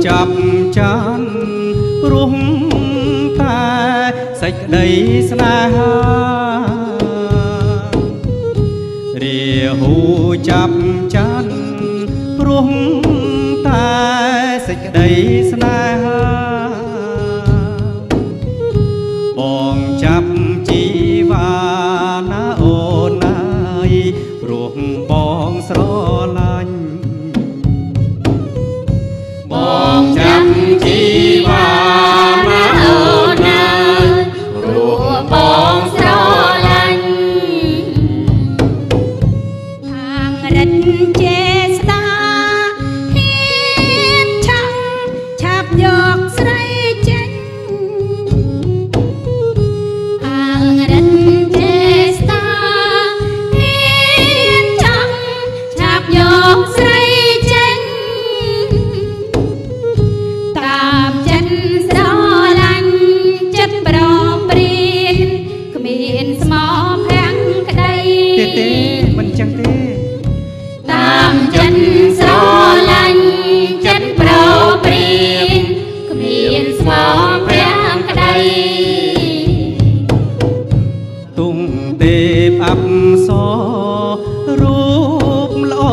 ចាប់ចានព្រោះតែសេចក្តីស្នេហារាហូចាប់ចានព្រោះតែសេចក្តីស្នេហាបងចាប់ជីវ៉ាណាអូនណាយព្រោះបងស្រឡាញ់បងចាប់ជីវ៉ាណាអូនណាយព្រោះបងស្រឡាញ់ ខាងរិទ្ធចេស្តាហ៊ានឆាំងឆាប់យកស្រីចេញខាងរិទ្ធចេស្តាហ៊ានឆាំងឆាប់យកស្រីចេញតាមចិត្តស្រឡាញ់ចិត្តប្រព្រៀនគ្មានស្មោភាំងក្តី ទេទេមិនចឹងទេ តាមចិត្តស្រឡាញ់ចិត្តប្រព្រៀនគ្មានស្មោភាំងក្តី ទុងទេពអប្សររូបល្អ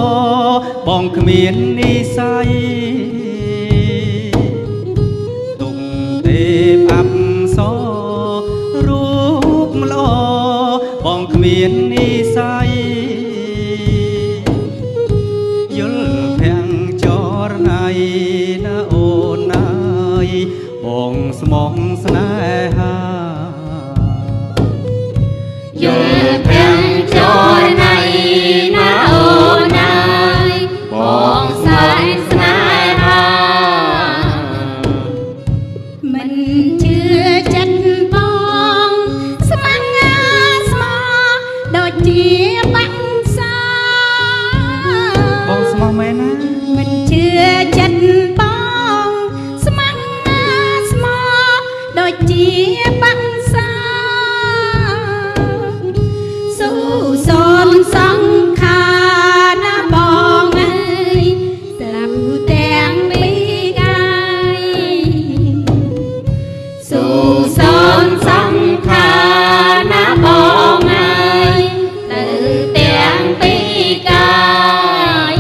បងគ្មាននិស័យទុងទេពអប្សររូបល្អបងគ្មាននិស័យយល់ភាំងចរណៃណាអូនណាយបងស្មោះស្នេហា យល់ភាំងចរណៃណាអូនណាយបងសែនស្នេហាមិនជឿចិត្តបងស្មងាស្មោដូចជាបាក់សា បងស្មោះមែនណា មិនជឿចិត្តបងស្មងាស្មោដូចជាបាក់សាស៊ូសូនសង្ខារណាបងអើយស្លាប់ទាំងពីរកាយស៊ូសូនសង្ខារណាបងអើយទៅទាំងពីរកាយ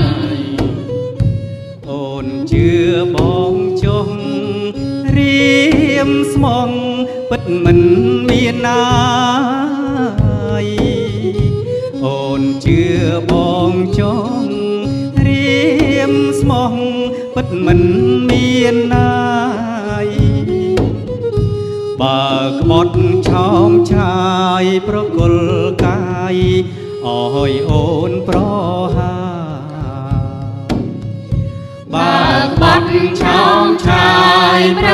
អូនជឿបងចុងរៀមស្មងពិតមិនមានណាយអូនជឿបងចុងរៀមស្មងពិតមិនមានណាយបើក្បត់ឆោមឆាយប្រគល់កាយអើយអូនប្រហា បើក្បត់ឆោមឆាយប្រ